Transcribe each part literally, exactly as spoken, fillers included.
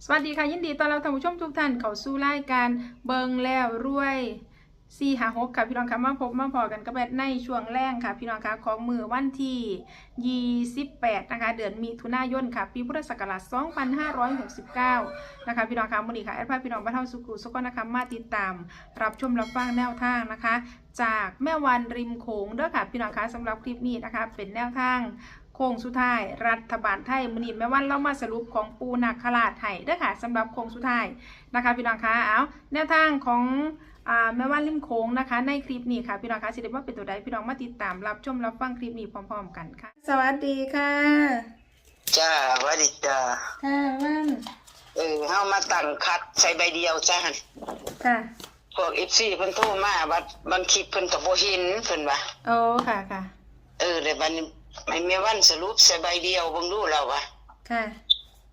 สวัสดีค่ะ ยินดีต้อนรับท่านผู้ชมทุกท่านเข้าสู่รายการเบิ่งแล้วรวย สี่ห้าหก ค่ะ พี่น้องคะ มาพบมาพ้อกันกับแอดในช่วงแลงค่ะ พี่น้องคะ ของมื้อวันที่ยี่สิบแปดนะคะ เดือนมิถุนายนค่ะ ปีพุทธศักราชสองพันห้าร้อยหกสิบเก้านะคะ พี่น้องคะ มื้อนี้ค่ะ แอดพาพี่น้องบรรเทาสุขุสุขคนนะคะ มาติดตามรับชมรับฟังแนวทางนะคะ จากแม่วันริมโขงเด้อค่ะ พี่น้องคะ สำหรับคลิปนี้นะคะ เป็นแนวทางโค้งสุดท้ายรัฐบาลไทย มื้อนี้แม่วันเรามาสรุปของปู่นาคราชให้เด้อค่ะ สำหรับโค้งสุดท้ายนะคะ พี่น้องคะ เอาแนวทางของอ่าแม่วันริมโขงนะคะ ในคลิปนี้ค่ะ พี่น้องคะ สิได้มาเป็นตัวใด พี่น้องมาติดตามรับชมรับฟังคลิปนี้พร้อมๆกันค่ะ สวัสดีค่ะ จ้า หวัดดีจ้า ค่ะวัน เออ เฮามาตั้งคัดใส่ใบเดียวจ้าหั่น ค่ะ พวก เอฟซี เพิ่นโทรมาว่าบางคลิปเพิ่นก็บ่เห็นเพิ่นว่า โอ้ค่ะค่ะ เออ แล้วบัดนี้ให้แม่วันสรุปใส่ใบเดียวเบิ่งดูแล้วว่า ค่ะ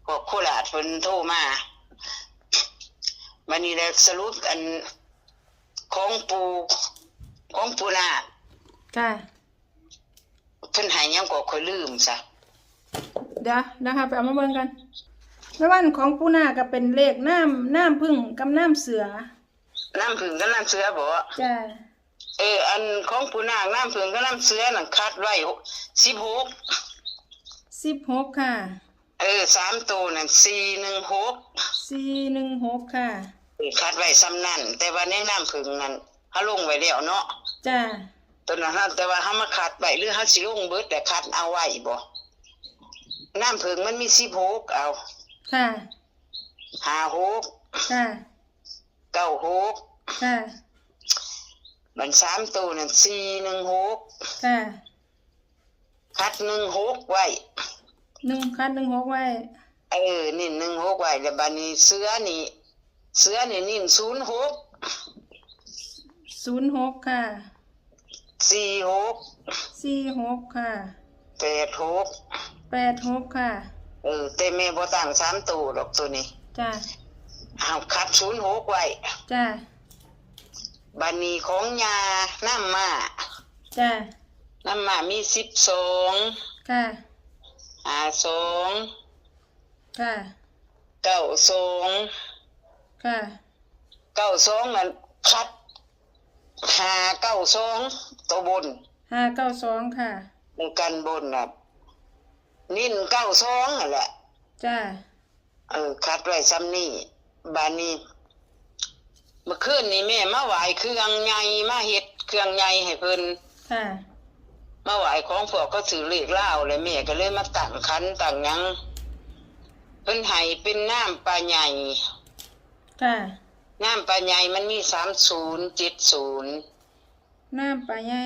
พวกโคราชเพิ่นโทรมา บัดนี้แล้วสรุปอันของปู่ ของปู่นาค ค่ะ เพิ่นให้หยังก็ค่อยลืมซะ เดี๋ยวนะคะ ไปเอามาเบิ่งกัน แม่วันของปู่นาคก็เป็นเลขน้ำน้ำผึ้งกับน้ำเสือ น้ำผึ้งกับน้ำเสือบ่ จ้า เออ อันของปู่นาคน้ำผึ้งกับน้ำเสือนั่นคัดไว้สิบหก สิบหกค่ะ เออ สามตัวนั่นสี่หนึ่งหก สี่หนึ่งหกค่ะ เออ คัดไว้ส่ำนั่น แต่ว่าในน้ำผึ้งนั่นเฮาลงไว้แล้วเนาะ จ้า ตัวนั้นเฮา แต่ว่าเฮามาคัดไว้ หรือเฮาสิลงเบิดแต่คัดเอาไว้บ่ น้ำผึ้งมันมีสิบหก เอา ค่ะ ห้าหก ค่ะ เก้าหก ค่ะ มันสามตัวนั่นสี่หนึ่งหก ค่ะ คัดหนึ่งหกไว้ หนึ่งคัดหนึ่งหกไว้ เออ นิ่นหนึ่งหกไว้ แล้วบัดนี้เสือนี่ เสือนี่นิ่นศูนย์หก ศูนย์หกค่ะ สี่หก สี่หกค่ะ แปดหก แปดหกค่ะ เออ แต่แม่บ่ตั้งสามตัวดอกตัวนี้ จ้า เอาคัดศูนย์หกไว้ จ้า บัดนี้ของยาน้ำมา จ้า น้ำมามีสิบสอง ค่ะ ห้าสอง ค่ะ เก้าสอง ค่ะ เก้าสองนั่นคัดห้าเก้าสอง ตัวบน ห้าเก้าสองค่ะ มันกันบนน่ะ นิ่นเก้าสองนั่นแหละ จ้า เออ คัดไว้ซ้ำนี่ บานนี้ เมื่อคืนนี้แม่มาไหว้เครื่องใหญ่ มาเฮ็ดเครื่องใหญ่ให้เพิ่น ค่ะ มาไหว้ของพวกเขาถือเลขลาวเลย แม่ก็เลยมาตั้งขันตั้งหยัง เพิ่นให้เป็นน้ำปลาใหญ่ ค่ะ น้ำปลาใหญ่มันมีสามศูนย์เจ็ดศูนย์ น้ำปลาใหญ่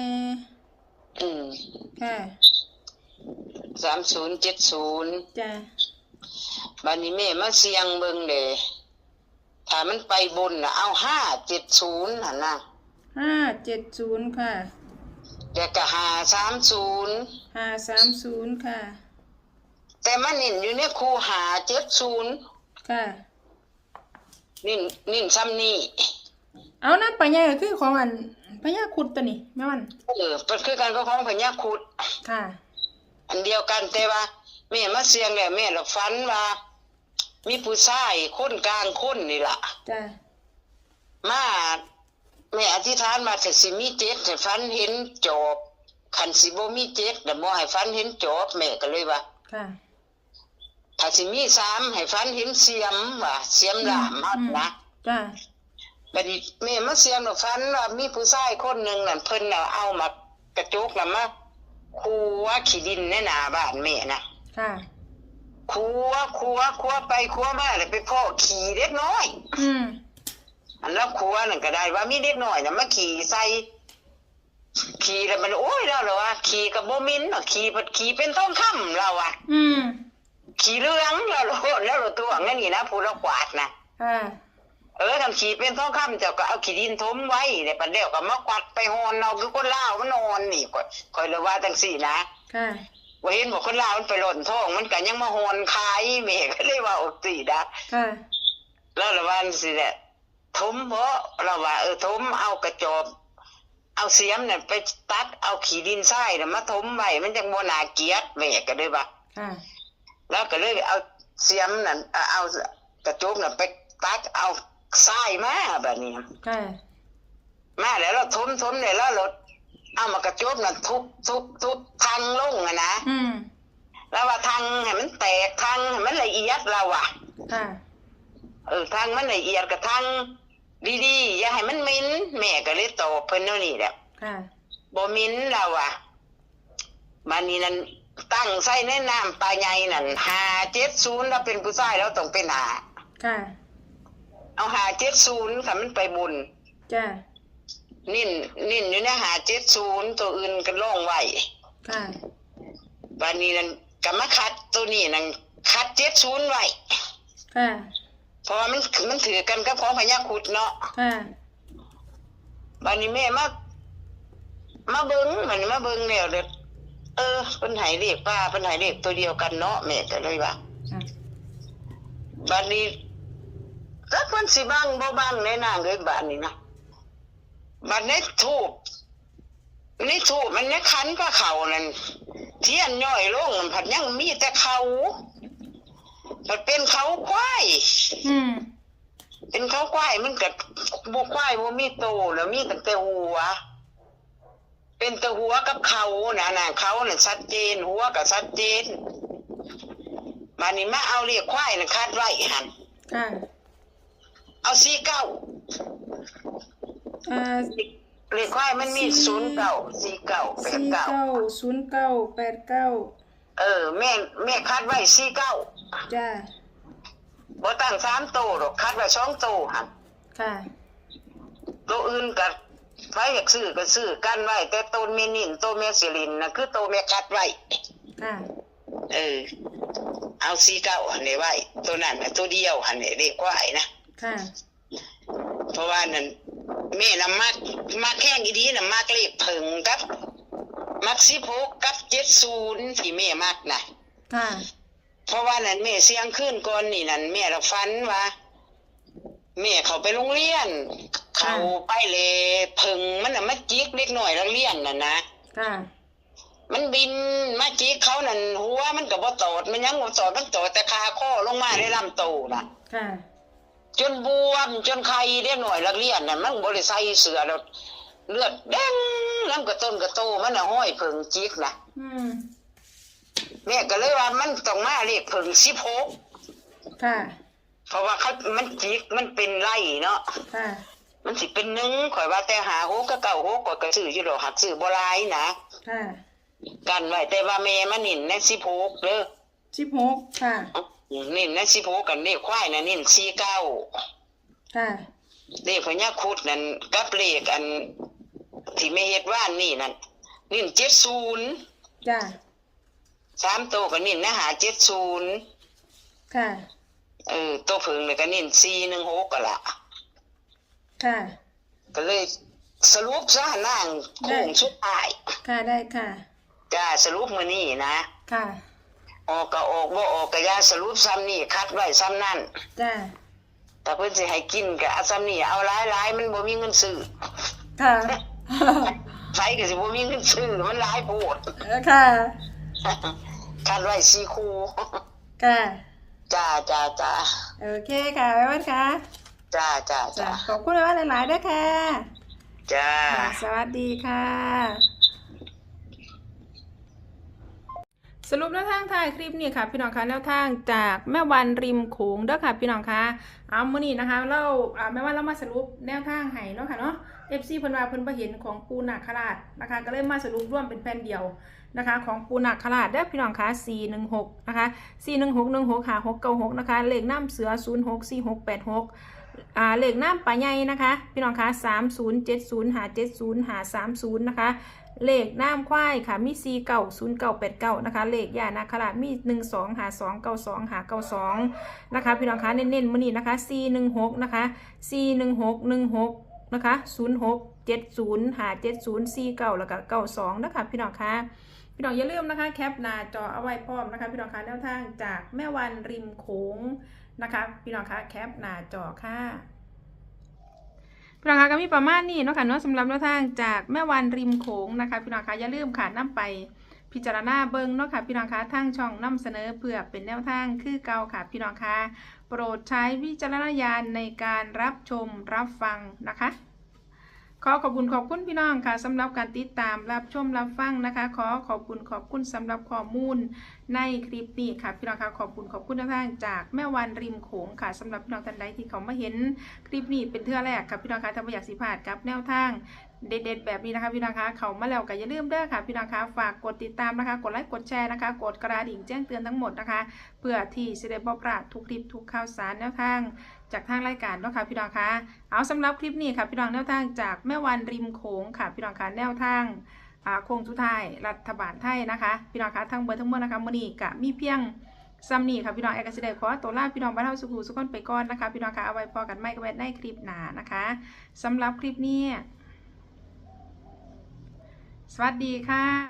อืม ค่ะ สามศูนย์เจ็ดศูนย์ จ้า บานนี้แม่มาเสี่ยงเบิ่งเลย ถ้ามันไปบนน่ะ เอาห้าเจ็ดศูนย์หั่นนะ ห้าเจ็ดศูนย์ค่ะ แล้วก็ห้าสามศูนย์ ห้าสามศูนย์ค่ะ แต่มันนิ่นอยู่ในคู่ห้าเจ็ดศูนย์ ค่ะ นิ่นนิ่นซ้ำนี่ เอาน้ำปลาใหญ่ก็คือของอันพญาครุฑตัวนี้แม่วัน เออเป็นคือกันก็ของพญาครุฑ ค่ะ อันเดียวกันแต่ว่า แม่มาเสี่ยงแล้วแม่ละฝันว่า มีผู้ชายคนกลางคนนี่ล่ะ จ้า มาแม่อธิษฐานว่าถ้าสิมีเจ็ดให้ฝันเห็นจอบ คันสิบ่มีเจ็ดน่ะบ่ให้ฝันเห็นจอบ แม่ก็เลยว่า ค่ะ ถ้าสิมีสามให้ฝันเห็นเสียม ว่าเสียมหลาม อืม เฮานะ จ้า บัดนี้แม่มาเสี่ยงน่ะฝันว่ามีผู้ชายคนหนึ่งนั่นเพิ่นน่ะเอาหมากกระจกน่ะมาขัวขี้ดินในหน้าบ้านแม่นะ ค่ะ ขัวขัวขัวไปขัวมาแล้วไปพ้อขี้เด็กน้อย อืม อันแล้วขัวนั่นก็ได้ว่ามีเด็กน้อยน่ะมาขี้ใส่ขี้แล้วมันโอ้ยแล้วเหรอวะขี้กับบ่มินเนาะขี้ผัดขี้เป็นทองคำเราอะ อืม ขี้เหลืองเราโลดแล้วเราตัวงั้นนี่นะผู้เรากวาดนะ ค่ะ เออทำขี้เป็นทองคำเจ้าก็เอาขี้ดินถมไว้เนี่ยปันเดียวก็มาควัดไปหอนเอาคือคนลาวมันนอนนี่ข่อยข่อยเลยว่าจังสี่นะ ค่ะ ว่าเห็นบอกคนลาวมันไปหล่อนทองมันก็ยังมาหอนขายแม่ก็เลยว่าโอ้สี่นะ ค่ะ แล้วละวันสิแหละถมบ่เราว่าเออถมเอากระจอบ เอาเสียมเนี่ยไปตักเอาขี้ดินทรายเนี่ยมาถมไว้มันจังบ่น่าเกลียดแม่ก็เลยว่า ค่ะ แล้วก็เลยเอาเสียมนั่นเอาเอา กระจกน่ะไปตักเอาทรายมาบัดนี้ ค่ะ มาแล้วเราถมถมเนี่ยแล้วเราเอามากระจกน่ะทุบทุบทุบทางลงอะนะ อืม แล้วว่าทางให้มันแตกทางให้มันละเอียดเราอะ ค่ะ เออทางมันละเอียดกับทางดีๆ อย่าให้มันเหม็น แม่ก็เลยตอบเพิ่นแนวนี้แหละ ค่ะ บ่เหม็นเราอะบัดนี้นั่นตั้งใส่ในน้ำปลาใหญ่นั่นห้าเจ็ดศูนย์เราเป็นผู้ชายเราต้องเป็นห้า ค่ะ เอาห้าเจ็ดศูนย์ค่ะมันไปบน จ้า นิ่นนิ่นอยู่ในห้าเจ็ดศูนย์ตัวอื่นก็ล่องไว้ ค่ะ บัดนี้นั่นก็มาคัดตัวนี้นั่นคัดเจ็ดศูนย์ไว้ ค่ะ เพราะว่ามันมันถือกันกับของพญาครุฑเนาะ ค่ะ บัดนี้แม่มามาเบิ่งบัดนี้มาเบิ่งแล้วเด้อเออเพิ่นให้เลขป้าเพิ่นให้เลขตัวเดียวกันเนาะแม่ก็เลยว่า ค่ะ บัดนี้แล้วเพิ่นสิบังบ่บังในนางเอ้ยบัดนี้นะบัดในธูปในธูปมันในขันพระเขานั่นเทียนย่อยลงมันผัดยังมีแต่เขาผัดเป็นเขาควาย อืม เป็นเขาควายมันก็บ่ควายบ่มีโตแล้วมีตั้งแต่หัว เป็นแต่หัวกับเขานะนะเขาน่ะชัดเจน หัวก็ชัดเจนบัดนี้มาเอาเลขควายน่ะคัดไว้หั่น ค่ะ เอาสี่เก้า อ่า เลขควายมันมี สี่ ศูนย์เก้า สี่เก้า แปด สี่ เก้า เก้า ศูนย์เก้า แปด เก้า เออ แม่แม่คัดไว้สี่เก้า จ้า บ่ตั้งสามโตดอกคัดไว้สองโตหั่น ค่ะ ตัวอื่นก็ไผอยากซื้อก็ซื้อกันไว้ แต่โตแม่นิ่นโตแม่สิรินน่ะคือโตแม่คัดไว้ ค่ะ เออ เอาสี่เก้าหั่นนี่ไว้ ตัวนั้นน่ะตัวเดียวหั่นนี่เลขควายนะ ค่ะ เพราะว่านั่นแม่น่ะมักมักแฮงอีดีน่ะมักเลขเผิงกับ มักสิบหกกับเจ็ดศูนย์ที่แม่มักนะ ค่ะ เพราะว่านั่นแม่เสี่ยงคืนก่อนนี่นั่นแม่ละฝันว่า แม่เขาไปโรงเรียน เขาไปเลยเผิงมันน่ะมาจิกเด็กน้อยนักเรียนน่ะนะ ค่ะ มันบินมาจิกเขานั่นหัวมันก็บ่ตอดมันยังบ่ตอดมันตอดแต่คาคอลงมาในลำโตน่ะ ค่ะ จนบวมจนไข้เด็กน้อยนักเรียนน่ะมันบ่ได้ใส่เสื้อแล้วเลือดแดงน้ำกระต้นกระโตมันน่ะห้อยเผิงจิกน่ะ อืม แม่ก็เลยว่ามันต้องมาเลขเผิงสิบหก ค่ะ เพราะว่าเขามันจิกมันเป็นไล่เนาะ ค่ะ มันสิเป็นหนึ่งข่อยว่าแต่ห้าหกกับเก้าหกข่อยก็ซื้ออยู่ดอกหากซื้อบ่หลายนะ ค่ะ กันไว้แต่ว่าแม่มันนิ่นในสิบหกเด้อ สิบหก ค่ะ นิ่นในสิบหกกันเลขควายน่ะนิ่นสี่เก้า ค่ะ เลขพญาครุฑนั่นกับเลขอัน ที่แม่เฮ็ดว่านนี่นั่นนิ่นเจ็ดศูนย์ จ้า สามโตก็นิ่นนะห้าเจ็ดศูนย์ ค่ะ เออโตเผิงเลยก็นิ่นสี่หนึ่งหกก็ละ ค่ะ ก็เลยสรุปซะนาง ได้ โค้งสุดท้าย ค่ะ ได้ค่ะ จ้าสรุปมื้อนี้นะ ค่ะ ออกก็ออกบ่ออกก็อย่าสรุปซ้ำนี่คัดไว้ซ้ำนั่น จ้า ถ้าเพิ่นสิให้กินก็เอาซ้ำนี่เอาหลายๆมันบ่มีเงินซื้อ ค่ะ ไผก็สิบ่มีเงินซื้อมันหลายโพด เออ ค่ะ คัดไว้สี่คู่ ค่ะ จ้าจ้าจ้า โอเคค่ะ แม่วันค่ะ จ้าจ้า จ้า จ้า ขอบคุณแม่วันหลายๆด้วยค่ะ จ้า ค่ะ สวัสดีค่ะ สรุปแนวทางท้ายคลิปนี่ค่ะ พี่น้องคะ แนวทางจากแม่วันริมโขงเด้อค่ะ พี่น้องคะ เอามื้อนี้นะคะ เรา อ่า แม่วันเรามาสรุปแนวทางให้เนาะค่ะเนาะ เอฟซี เพิ่นว่าเพิ่นบ่เห็นของปู่นาคราชนะคะ ก็เลยมาสรุปรวมเป็นแผ่นเดียวนะคะ ของปู่นาคราชเด้อพี่น้องคะ สี่หนึ่งหก นะคะ สี่หนึ่งหก หนึ่งหก ห้าหก เก้าหก นะคะ เลขนำเสือ ศูนย์หก สี่หก แปดหก อ่า เลขนำปลาใหญ่นะคะ พี่น้องคะ สามศูนย์ เจ็ดศูนย์ ห้าเจ็ดศูนย์ ห้าสามศูนย์ นะคะ เลขนำควายค่ะ มี สี่เก้า ศูนย์เก้า แปดเก้า นะคะ เลขย่านาคราชมี หนึ่งสอง ห้าสอง เก้าสอง ห้าเก้าสอง นะคะ พี่น้องคะ เน้นๆมื้อนี้นะคะ สี่หนึ่งหก นะคะ สี่หนึ่งหก หนึ่งหก นะคะ ศูนย์หก เจ็ดศูนย์ ห้าเจ็ดศูนย์ สี่เก้า แล้วก็ เก้าสอง นะคะ พี่น้องคะ พี่น้องอย่าลืมนะคะ แคปหน้าจอเอาไว้พร้อมนะคะ พี่น้องคะ แนวทางจากแม่วันริมโขงนะคะ พี่น้องคะ แคปหน้าจอค่ะ พี่น้องคะ ก็มีประมาณนี้เนาะค่ะเนาะ สำหรับแนวทางจากแม่วันริมโขงนะคะ พี่น้องคะ อย่าลืมค่ะ นำไป พิจารณาเบิ่งเนาะค่ะพี่น้องคะ ทางช่องนำเสนอเพื่อเป็นแนวทางคือเก่าค่ะพี่น้องคะ โปรดใช้วิจารณญาณในการรับชมรับฟังนะคะ ขอขอบคุณขอบคุณพี่น้องค่ะสำหรับการติดตามรับชมรับฟังนะคะ ขอขอบคุณขอบคุณสำหรับข้อมูลในคลิปนี้ค่ะพี่น้องคะ ขอบคุณขอบคุณแนวทางจากแม่วันริมโขงค่ะ สำหรับพี่น้องท่านใดที่เขามาเห็นคลิปนี้เป็นเทื่อแรกค่ะพี่น้องคะ ถ้าบ่อยากสิพลาดกับแนวทางเด็ดๆแบบนี้นะคะพี่น้องคะ เขามาแล้วก็อย่าลืมเด้อค่ะพี่น้องคะ ฝากกดติดตามนะคะ กดไลค์กดแชร์นะคะ กดกระดิ่งแจ้งเตือนทั้งหมดนะคะ เพื่อที่จะได้บ่พลาดทุกคลิปทุกข่าวสารแนวทางจากทางรายการเนาะค่ะพี่น้องคะ เอาสำหรับคลิปนี้ค่ะพี่น้อง แนวทางจากแม่วันริมโขงค่ะพี่น้องคะ แนวทางอ่าโค้งสุดท้ายรัฐบาลไทยนะคะพี่น้องคะ ทั้งเบิดทั้งมวลนะคะ มื้อนี้ก็มีเพียงส่ำนี้ค่ะพี่น้อง แอดก็สิได้ขอตัวลาพี่น้องบ้านเฮาสุขุสุขคนไปก่อนนะคะพี่น้องคะ เอาไว้พ้อกันใหม่กับแอดในคลิปหน้านะคะ สำหรับคลิปนี้ สวัสดีค่ะ